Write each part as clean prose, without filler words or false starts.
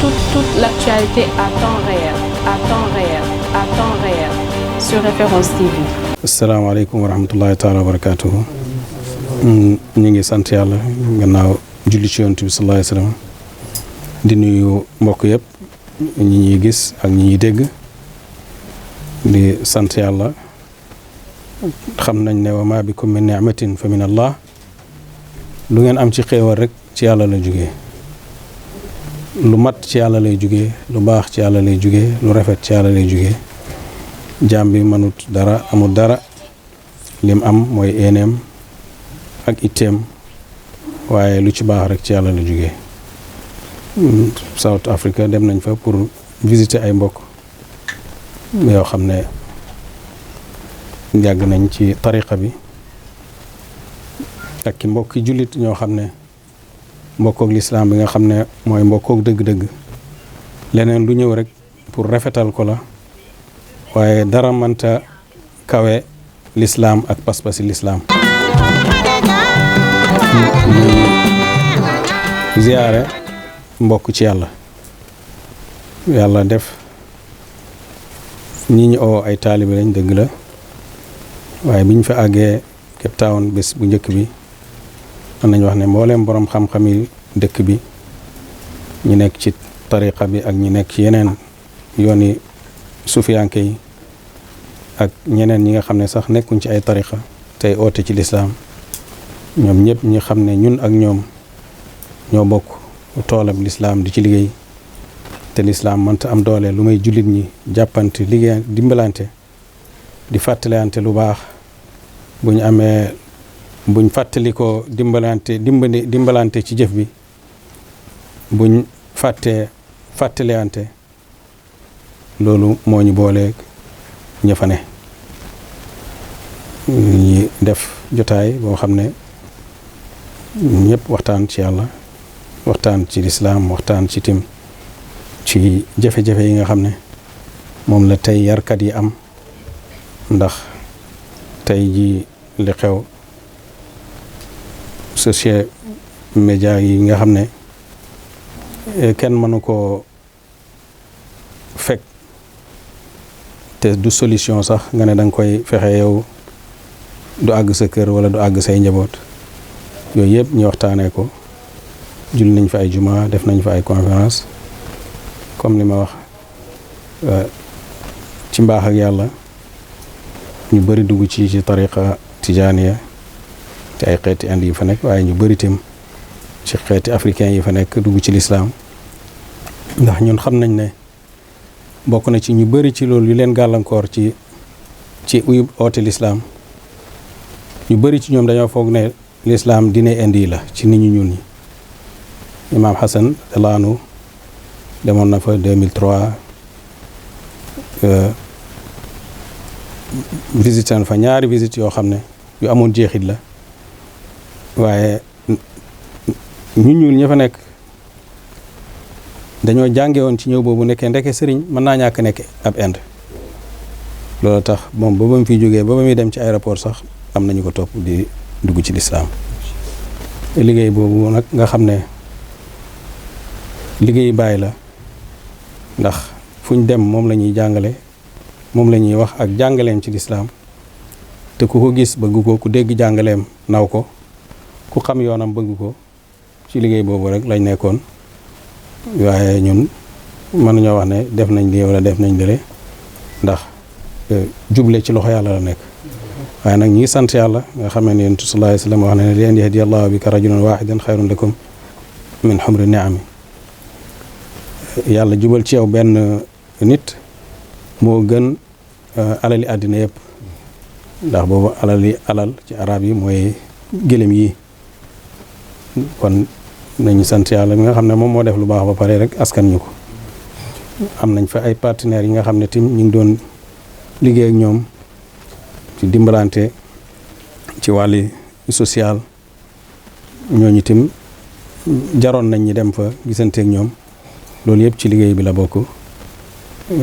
toute l'actualité à temps réel, sur Référence TV. asalaamaaleykum wa rahmatullahi taala wa barakatuhu. ñu ngi sant yàlla gannaaw julli ci yonent bi sallallahu alayhi wa sallam di nuyu mbokk yëpp ñi ñuy gis ak ñi ñuy dégg di sant yàlla xam nañ ne wa ma bikum min ni'matin fa min allah lu ngeen am ci xéewal rek ci yàlla la jógee lu mat ci yàlla lay jógee lu baax ci yàlla lay jógee lu rafet ci yàlla lay jógee jaam bi mënut dara amul dara lim am mooy eeneem ak itteem waaye lu ci baax rek ci yàlla la jógee South Africa dem nañ fa pour visiter ay mbokk yoo xam ne yàgg nañ ci tariqa bi ak ki mbokki jullit ñoo xam ne mbokkook lislaam bi nga xam ne mooy mbokkook dëgg-dëgg leneen lu ñëw rek pour rafetal ko la waaye dara mënta kawe lislaam ak pas-pasi lislaam muy ziyaare mbokk ci yàlla def ñi ñu oo ay taalibe lañ dëgg la waaye biñ fa àggee Cape Town bés bu njëkk bi mën nañ wax ne mbooleem boroom xam-xam yi dëkk bi ñi nekk ci tariqa bi ak ñi nekk ci yeneen yooni sufiyanke yi ak ñeneen ñi nga xam ne sax nekkuñ ci ay tariqa tey oote ci lislaam ñoom ñëpp ñi xam ne ñun ak ñoom ñoo bokk toolam lislaam di ci liggéey te lislaam mënta am doole lu may jullit ñi jàppante liggéey dimbalante di fàttalante lu baax buñ fàttali ko dimbalante ci jëf bi buñ fàttalante loolu moo ñu booleeg ña fa ne ñi def jotaay boo xam ne ñëpp waxtaan ci yàlla waxtaan ci lislaam waxtaan ci tim ci jafe-jafe yi nga xam ne moom la tey yarkat yi am ndax tey ji li xew social média yi nga xam ne kenn mënu koo fekk te du solution sax nga ne da nga koy fexe yow du àgg sa kër wala du àgg say njaboot yooyu yëpp ñu waxtaanee ko julli nañ fa ay juma def nañ fa ay conférence comme li ma wax ci mbaax ak yàlla ñu bëri dugg ci tariqa tijaaniya te ay xeeti indi yi fa nekk waaye ñu bëri tim ci xeeti africain yi fa nekk dugg ci lislaam ndax ñun xam nañ ne bokk na ci ñu bëri ci loolu yu leen gàllankoor ci uyub oote lislaam ñu bëri ci ñoom dañoo foog ne lislaam dina indi la ci nit ñu ñuul ñi imaam Hassan delaanu demoon na fa 2003 visité na fa ñaari visite yoo xam ne yu amoon jeexit la waaye ñu ñuul ña fa nekk dañoo jànge woon ci ñëw boobu nekkee ndeke sëriñ mën naa ñàkk nekk ab Inde loolu tax moom ba mu fi jógee ba muy dem ci aéroport sax am nañu ko topp di dugg ci lislaam liggéey boobu nag nga xam ne liggéey bàyyi la ndax fuñ dem moom la ñuy jàngale moom la ñuy wax ak jàngaleem ci lislaam te ku ko gis bëgg ko ku dégg jàngaleem naw ko ku xam yoonam bëgg ko ci liggéey boobu rek lañ nekkoon waaye ñun mën nañoo wax ne def nañ lii wala def nañ lële ndax juble ci loxo yàlla la nekk waaye nag ñi ngi sant yàlla nga xam ne yonent sallallahu alayhi wa sallam wax na ne li an yahdiya Allahu bika rajulan waahidan xayrun lakum min humri ni'ami yàlla jubal ci yow benn nit moo gën alali àddina yëpp ndax boobu alal ci arab yi mooy gëlëm yi kon nañu sant yàlla mi nga xam ne moom moo def lu baax ba pare rek askan ñu ko am nañ fa ay partenaires yi nga xam ne tim ñu ngi doon liggéey ak ñoom ci dimbalante ci wàlli social ñooñu tim jaroon nañ ñi dem fa gisante ak ñoom loolu yëpp ci liggéey bi la bokk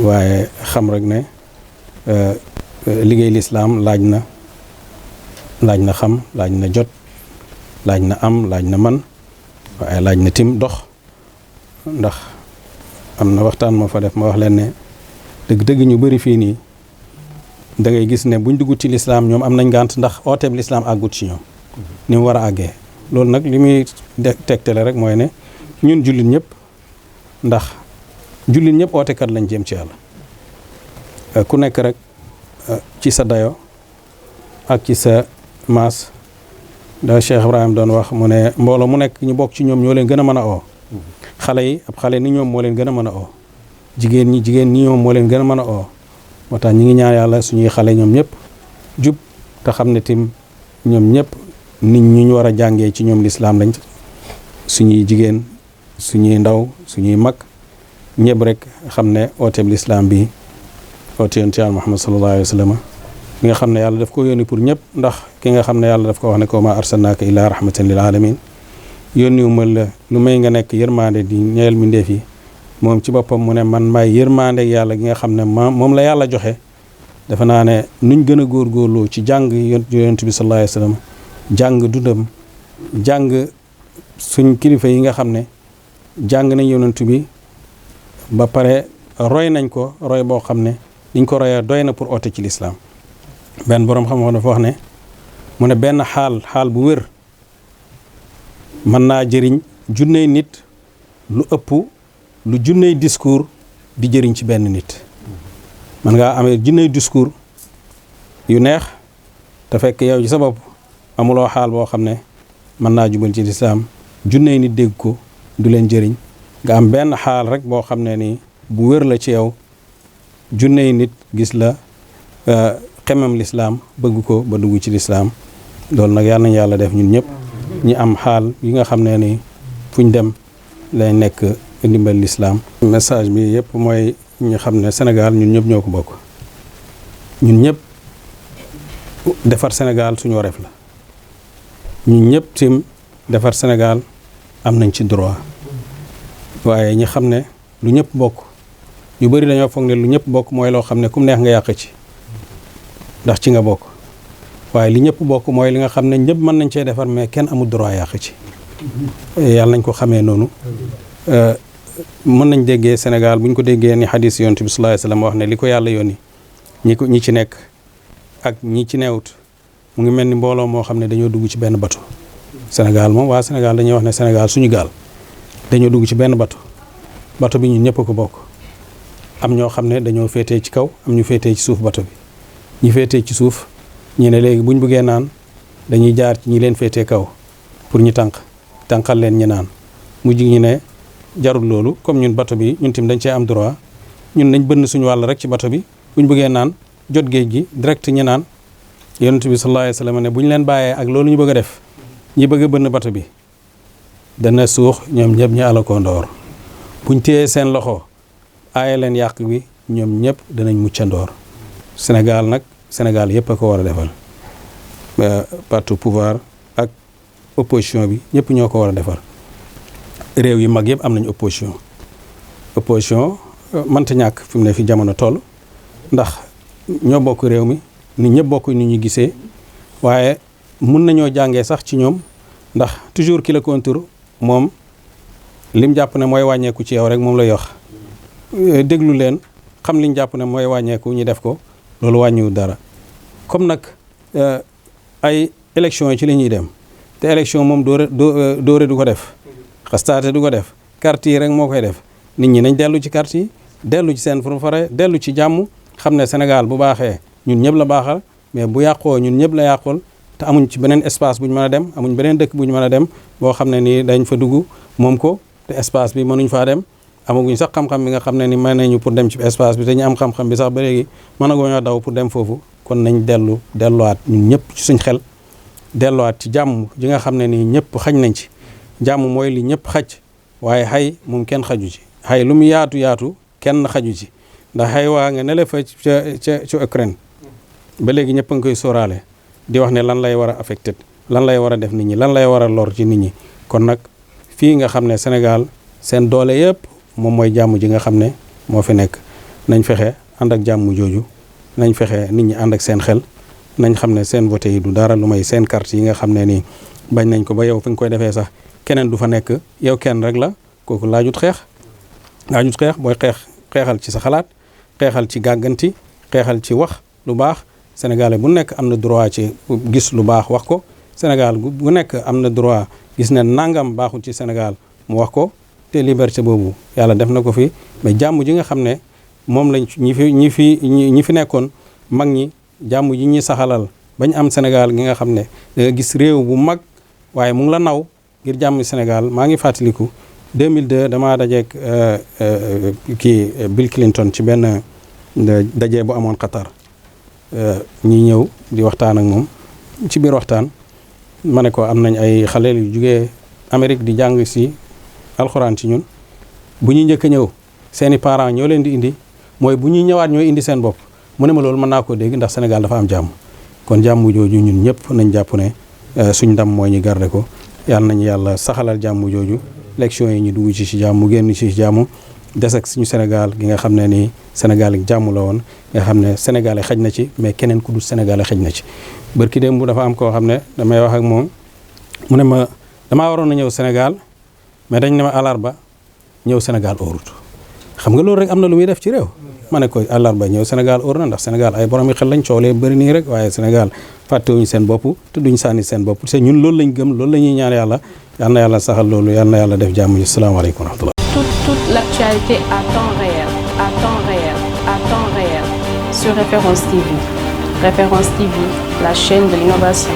waaye xam rek ne liggéey lislaam laaj na xam laaj na jot laaj na am laaj na man waaye laaj na tim dox ndax am na waxtaan ma fa def ma wax leen ne dëgg-dëgg ñu bëri fii nii da ngay gis ne buñ dugg ci lislaam ñoom am nañ ngànt ndax ooteeb lislaam àggut ci ñoom ni mu war a àggee loolu nag li muy tegtale rek mooy ne ñun jullit ñëpp ndax jullit ñëpp ootekat lañ jëm ci yàlla ku nekk rek ci sa dayo ak ci sa maas da Cheikh Ibrahim doon wax mu ne mbooloo mu nekk ñu bokk ci ñoom ñoo leen gën a mën a oo xale yi ab xale ni ñoom moo leen gën a mën a oo jigéen ñi ñoom moo leen gën a mën a oo moo tax ñi ngi ñaan yàlla suñuy xale ñoom ñëpp jub te xam ne tim ñoom ñëpp nit ñu war a jàngee ci ñoom lislaam lañ suñuy jigéen suñuy ndaw suñuy mag ñëpp rek xam ne ooteeb lislaam bi oote yonent Yàlla Muhammad sallallahu alayhi wa sallam ki nga xam ne yàlla daf ko yónni pour ñëpp ndax ki nga xam ne yàlla daf ko wax ne ko ma arsalnaaka illaa rahmatan lil alamin yónniwu ma la lu may nga nekk yërmande di ñeel mbindeef yi moom ci boppam mu ne man maay yërmande yàlla gi nga xam ne moom la yàlla joxe dafa naa ne nuñ gën a góorgóorloo ci jàng yonent bi sallallahu alayhi wa sallam jàng dundam jàng suñ kilifa yi nga xam ne jàng nañ yonent bi ba pare roy nañ ko roy boo xam ne liñ ko royee doy na pour oote ci lislaam benn boroom xam-xam dafa wax ne mu ne benn xaal bu wér mën naa jëriñ junney nit lu ëpp lu junney discours di jëriñ ci benn nit man ngaa amee junney discours yu neex te fekk yow ci sa bopp amuloo xaal boo xam ne mën naa jubal ci lislaam junney nit dégg ko du leen jëriñ nga am benn xaal rek boo xam ne nii bu wér la ci yow junney nit gis la xemam lislaam bëgg ko ba dugg ci lislaam loolu nag yàlla nañ yàlla def ñun ñëpp ñi am xaal yi nga xam ne ni fuñ dem lay nekk ndimbal lislaam message bi yëpp mooy ñu xam ne Sénégal ñun ñëpp ñoo ko bokk ñun ñëpp defar Sénégal suñu wareef la ñun ñëpp tim defar Sénégal am nañ ci droit waaye ñi xam ne lu ñëpp bokk ñu bëri dañoo foog ne lu ñëpp bokk mooy loo xam ne kum neex nga yàq ci ndax ci nga bokk waaye li ñëpp bokk mooy li nga xam ne ñëpp mën nañ cee defar mais kenn amul droit yàq ci yàlla nañ ko xamee noonu mën nañ déggee Sénégal bu ñu ko déggee ni xadis yonent bi sallallahu alayhi wasallam wax ne li ko yàlla yónni ñi ci nekk ak ñi ci neewut mu ngi mel ni mbooloo moo xam ne dañoo dugg ci benn bato Sénégal moom waa Sénégal dañuy wax ne Sénégal suñu gaal dañoo dugg ci benn bato bi ñun ñëpp ko bokk am ñoo xam ne dañoo féetee ci kaw am ñu féetee ci suuf bato bi ñi féetee ci suuf ñu ne léegi buñ bëggee naan dañuy jaar ci ñi leen féetee kaw pour ñu tànqal leen ñi naan mujj ñi ne jarul loolu comme ñun bato bi ñun tim dañ cee am droit ñun nañ bënn suñu wàll rek ci bato bi buñ bëggee naan jot géej gi direct ñi naan yonent bi sallallahu alayhi wasallam ne bu ñu leen bàyyee ak loolu ñu bëgg a def ñi bëgg a bënn bato bi dana suux ñoom ñëpp ñu alakoo ndoor buñ téyee seen loxo aaye leen yàq bi ñoom ñëpp danañ muccandoor Sénégal nag Sénégal yëpp a ko war a defal parti pouvoir ak opposition bi ñëpp ñoo ko war a defar réew yi mag yëpp am nañ opposition mënta ñàkk fi mu ne fi jamono toll ndax ñoo bokk réew mi nit ñëpp bokk ni ñu gisee waaye mun nañoo jàngee sax ci ñoom ndax toujours ki la contour moom lim jàpp ne mooy wàññeeku ci yow rek moom lay wax déglu leen xam liñ jàpp ne mooy wàññeeku ñu def ko loolu wàññiwul dara comme nag ay élection yi ci la ñuy dem te élection moom doore du ko def xastaate du ko def carte yi rek moo koy def nit ñi nañ dellu ci carte yi dellu ci seen fare dellu ci jàmm xam ne Sénégal bu baaxee ñun ñëpp la baaxal mais bu yàqoo ñun ñëpp la yàqul te amuñ ci beneen espace bu ñu mën a dem amuñ beneen dëkk bu ñu mën a dem boo xam ne nii dañ fa dugg moom ko te espace bi mënuñ faa dem amaguñ sax xam-xam bi nga xam ne ni mën nañu pour dem ci espace bi te ñu am xam-xam bi sax ba léegi mënaguñoo daw pour dem foofu kon nañ delluwaat ñun ñëpp ci suñ xel delluwaat ci jàmm ji nga xam ne nii ñëpp xaj nañ ci jàmm mooy li ñëpp xaj waaye xay moom kenn xaju ci xay lu mu yaatu kenn xaju ci ndax xay waa nga ne la fa ca Ukraine ba léegi ñëpp a ngi koy sóoraale di wax ne lan lay war a affecté lan lay war a def nit ñi lan lay war a lor ci nit ñi kon nag fii nga xam ne Sénégal seen doole yëpp moom mooy jàmm ji nga xam ne moo fi nekk nañ fexe ànd ak jàmm jooju nañ fexe nit ñi ànd ak seen xel nañ xam ne seen voté yi du dara lu may seen carte yi nga xam ne nii bañ nañ ko ba yow fi nga koy defee sax keneen du fa nekk yow kenn rek la kooku laajut xeex laajut xeex booy xeexal ci sa xalaat xeexal ci gàgganti xeexal ci wax lu baax. Sénégalais bu nekk am na droit ci gis lu baax wax ko Sénégal bu nekk am na droit gis ne nangam baaxul ci Sénégal mu wax ko te liberté boobu yàlla def na ko fi mais jàmm ji nga xam ne moom lañ ñi fi nekkoon mag ñi jàmm ji ñi saxalal bañ am Sénégal gi nga xam ne da nga gis réew bu mag waaye mu ngi la naw ngir jàmm Sénégal maa ngi fàttaliku 2002 damaa dajeek Bill Clinton ci benn daje bu amoon Qatar ñi ñëw di waxtaan ak moom ci biir waxtaan ma ne ko am nañ ay xale yu jugee Amérique di jàng si alxuraan ci ñun bu ñuy njëkk a ñëw seeni parents ñoo leen di indi mooy bu ñuy ñëwaat ñooy indi seen bopp mu ne ma loolu mën naa koo dégg ndax Sénégal dafa am jàmm kon jàmm jooju ñun ñëpp nañ jàpp ne suñ ndam mooy ñu garder ko yàlla nañu yàlla saxalal jàmm jooju élection yi ñu dugg ci jàmm mu génn ci jàmm des ak suñu Sénégal gi nga xam ne nii Sénégal yi jàmm la woon nga xam ne Sénégalais xëj na ci mais keneen ku dul Sénégalais xëj na ci bërki démb dafa am koo xam ne damay wax ak moom mu ne ma damaa waroon a ñëw Sénégal mais dañ ne ma àllarba ñëw Sénégal óorut xam nga loolu rek am na lu muy def ci réew ma ne ko àllarba ñëw Sénégal óor na ndax Sénégal ay borom yi xel lañ coolee bëri nii rek waaye Sénégal fàttewuñu seen bopp te duñ sànni seen bopp te ñun loolu lañ gëm loolu la ñuy ñaan yàlla yal na yàlla saxal loolu yal na yàlla def jàmm yi salaamaaleykum wa rahmatullah. Toute l'actualité à temps réel, sur Référence TV. Référence TV, la chaîne de l'innovation.